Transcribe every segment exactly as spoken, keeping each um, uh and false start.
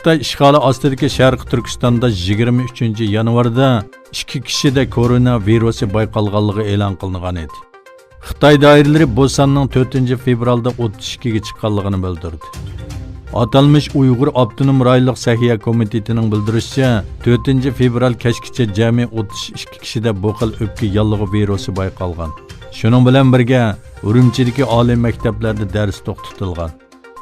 خىتاي ئىشغالى ئاستىدىكى شەرقىي تۈركىستاندا يىگىرمە ئۈچىنچى يانۋاردا ئىككى كىشىدە كورونا ۋىرۇسى بايقالغانلىقى ئېلان قىلىنغان ئىدى. خىتاي دائىرىلىرى بۇ ساننىڭ تۆتىنچى فېۋرالدا ئوتتۇز ئىككىگە چىققانلىقىنى بىلدۈردى. ئاتالمىش ئۇيغۇر ئاپتونوم رايونلۇق سەھىيە كومىتېتىنىڭ بىلدۈرۈشىچە، تۆتىنچى فېۋرال كەچكىچە جەمئىي ئوتتۇز ئىككى كىشىدە بۇ خىل ئۆپكە ياللۇغى ۋىرۇسى بايقالغان. شۇنىڭ بىلەن بىرگە، ئۈرۈمچىدىكى ئالىي مەكتەپلەردە دەرس توختىتىلغان.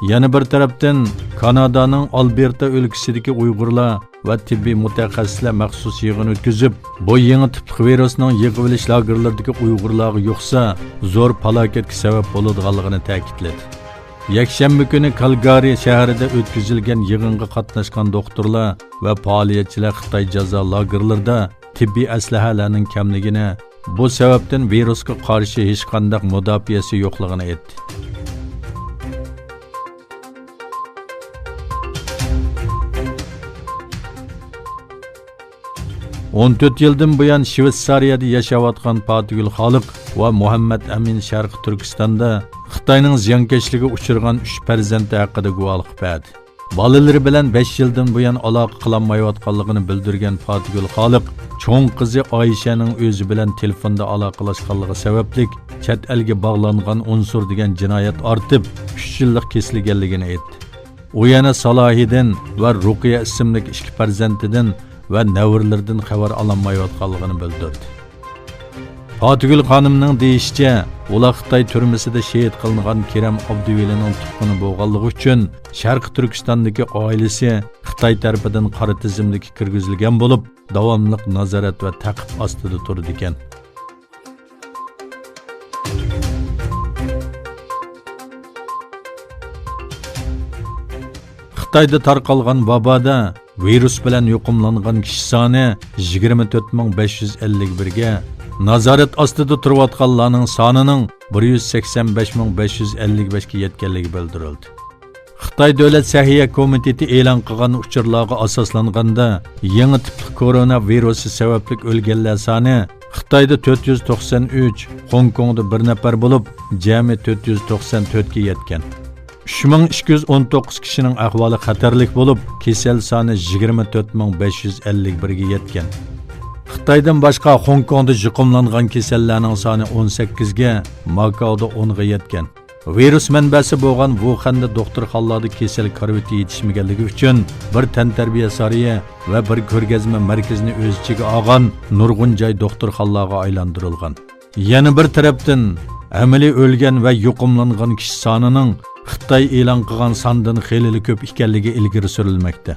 يەنە بىر تەرەپتىن، كانادانىڭ ئالبېرتا ئۆلكىسىدىكى ئۇيغۇرلار ۋە تېببىي مۇتەخەسسىسلەر مەخسۇس يىغىن ئۆتكۈزۈپ، بۇ يېڭى تىپلىق ۋىرۇسنىڭ يىغىۋېلىش لاگېرلىرىدىكى ئۇيغۇرلارغا يۇقسا، زور پالاكەتكە سەۋەب بولىدىغانلىقىنى تەكىتلىدى. يەكشەنبە كۈنى كالگارى شەھىرىدە ئۆتكۈزۈلگەن يىغىنغا قاتناشقان دوختۇرلار ۋە پائالىيەتچىلەر خىتاي جازا لاگېرلىرىدا تېببىي ئەسلىھەلەرنىڭ كەملىكىنى، بۇ سەۋەبتىن ۋىرۇسقا قارشى ھېچقانداق مۇداپىئەسى يوقلۇقىنى ئېيتتى. ئون تۆت يىلدىن بۇيان شىۋېتسارىيەدە ياشاۋاتقان پاتىگۈل خالىق ۋە مۇھەممەت ئەمىن شەرقىي تۈركىستاندا خىتاينىڭ زىيانكەشلىكىگە ئۇچرىغان ئۈچ پەرزەنتى ھەققىدە گۇۋاھلىق بەردى. بالىلىرى بىلەن بەش يىلدىن بۇيان ئالاقە قىلالمايۋاتقانلىقىنى بىلدۈرگەن پاتىگۈل خالىق، چوڭ قىزى ئايشەنىڭ ئۆزى بىلەن تېلېفوندا ئالاقىلاشقانلىقى سەۋەبلىك، چەت ئەلگە باغلانغان ئۇنسۇر دېگەن جىنايەت ئارتىپ، ئۈچ يىللىق كېسىلگەنلىكىنى ئېيتتى. ئۇ يەنە سالاھىدىن ۋە رۇقىيە ئىسىملىك ئىككى پەرزەنتىدىن ۋە نەۋرىلىرىدىن خەۋەر ئالالمايۋاتقانلىقىنى بىلدۈردى. پاتىگۈل خانىمنىڭ دېيىشىچە، ئۇلار خىتاي تۈرمىسىدە شېھىت قىلىنغان كېرەم ئابدۇۋېلىنىڭ تۇغقىنى بولغانلىقى ئۈچۈن، شەرقىي تۈركىستاندىكى ئائىلىسى خىتاي تەرىپىدىن قارا تىزىملىككە كىرگۈزۈلگەن بولۇپ، داۋاملىق نازارەت ۋە تەقىب ئاستىدا تۇرىدىكەن. خىتايدا تارقالغان ۋابادا ۋىرۇس بىلەن يۇقۇملانغان كىشى سانى يىگىرمە تۆت مىڭ بەش يۈز ئەللىك بىرگە، نازارەت ئاستىدا تۇرۇۋاتقانلارنىڭ سانىنىڭ بىر يۈز سەكسەن بەش مىڭ بەش يۈز ئەللىك بەشكە يەتكەنلىكى بىلدۈرۈلدى. خىتاي دۆلەت سەھىيە كومىتېتى ئېلان قىلغان ئۇچۇرلارغا ئاساسلانغاندا، يېڭى تىپلىق كورونا ۋىرۇسى سەۋەبلىك ئۆلگەنلەر سانى خىتايدا تۆت يۈز توقسان ئۈچ، خوڭكوڭدا بىر نەپەر بولۇپ، جەمئىي تۆت يۈز توقسان تۆتكە يەتكەن. ئۈچ مىڭ ئىككى يۈز ئون توققۇز كىشىنىڭ ئەھۋالى خەتەرلىك بولۇپ، كېسەل سانى يىگىرمە تۆت مىڭ بەش يۈز ئەللىك بىرگە يەتكەن. خىتايدىن باشقا، خوڭكوڭدا يۇقۇملانغان كېسەللەرنىڭ سانى ئون سەككىزگە، ماكاودا ئونغا يەتكەن. ۋىرۇس مەنبەسى بولغان ۋۇخەندە دوختۇرخانىلاردا كېسەل كارىۋىتى يېتىشمىگەنلىكى ئۈچۈن، بىر تەنتەربىيە سارىيى ۋە بىر كۆرگەزمە مەركىزىنى ئۆز ئىچىگە ئالغان نۇرغۇن جاي دوختۇرخانىلارغا ئايلاندۇرۇلغان. يەنە بىر تەرەپتىن، ئەمەلىي ئۆلگەن ۋە يۇقۇملانغان كىشى سانىنىڭ خىتاي ئېلان قىلغان ساندىن خېلىلا كۆپ ئىكەنلىكى ئىلگىرى سۈرۈلمەكتە.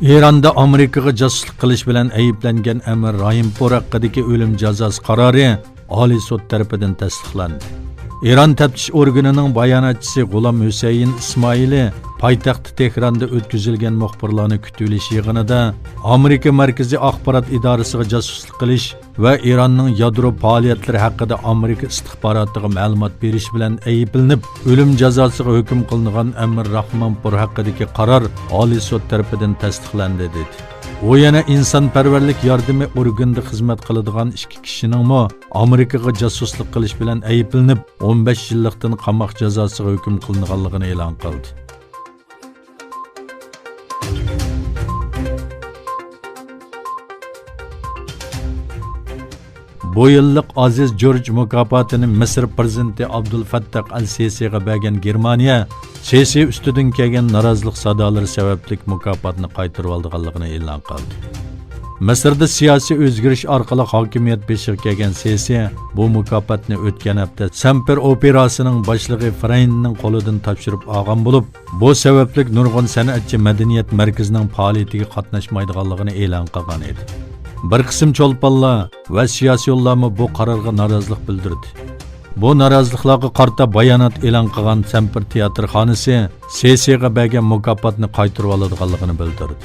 ئىراندا ئامېرىكىغا جاسۇسلۇق قىلىش بىلەن ئەيىبلەنگەن ئەمىر راھىمپۇر ھەققىدىكى ئۆلۈم جازاسى قارارى ئالىي سوت تەرىپىدىن تەستىقلاندى. ئىران تەپتىش ئورگىنىنىڭ باياناتچىسى غۇلام ھۈسەيىن ئىسمائىلى پايتەخت تېھراندا ئۆتكۈزۈلگەن مۇخبىرلارنى كۈتۈۋېلىش يىغىنىدا ئامېرىكا مەركىزىي ئاخبارات ئىدارىسىغا جاسۇسلۇق قىلىش ۋە ئىراننىڭ يادرو پائالىيەتلىرى ھەققىدە ئامېرىكا ئىستىخباراتىغا مەلۇمات بېرىش بىلەن ئەيىبلىنىپ، ئۆلۈم جازاسىغا ھۆكۈم قىلىنغان ئەمىر راھمانپۇر ھەققىدىكى قارار ئالىي سوت تەرىپىدىن تەستىقلاندى، دېدى. ئۇ يەنە ئىنسانپەرۋەرلىك ياردىمى ئورگىنىدا خىزمەت قىلىدىغان ئىككى كىشىنىڭمۇ ئامېرىكىغا جاسۇسلۇق قىلىش بىلەن ئەيىبلىنىپ، ئون بەش يىللىقتىن قاماق جازاسىغا ھۆكۈم قىلىنغانلىقىنى ئېلان قىلدى. بۇ يىللىق ئازىز جورج مۇكاپاتىنى مىسىر پىرېزىدېنتى ئابدۇلفەتتاھ ئەل سىسىغا بەرگەن گېرمانىيە، سىسى ئۈستىدىن كەلگەن نارازىلىق سادالىرى سەۋەبلىك مۇكاپاتنى قايتۇرۇۋالىدىغانلىقىنى ئېلان قىلدى. مىسىردا سىياسىي ئۆزگىرىش ئارقىلىق ھاكىمىيەت بېشىغا كەلگەن سىسى بۇ مۇكاپاتنى ئۆتكەن ھەپتە سەمپېر ئوپېراسىنىڭ باشلىقى فرەيننىڭ قولىدىن تاپشۇرۇپ ئالغان بولۇپ، بۇ سەۋەبلىك نۇرغۇن سەنئەتچى مەدەنىيەت مەركىزىنىڭ پائالىيىتىگە قاتناشمايدىغانلىقىنى ئېلان قىلغان ئىدى. بىر قىسىم چولپانلار ۋە سىياسىيونلارمۇ بۇ قارارغا نارازىلىق بىلدۈردى. بۇ نارازىلىقلارغا قارىتا بايانات ئېلان قىلغان سەمپېر تىياتىرخانىسى سىسىغا بەرگەن مۇكاپاتنى قايتۇرۇۋالىدىغانلىقىنى بىلدۈردى.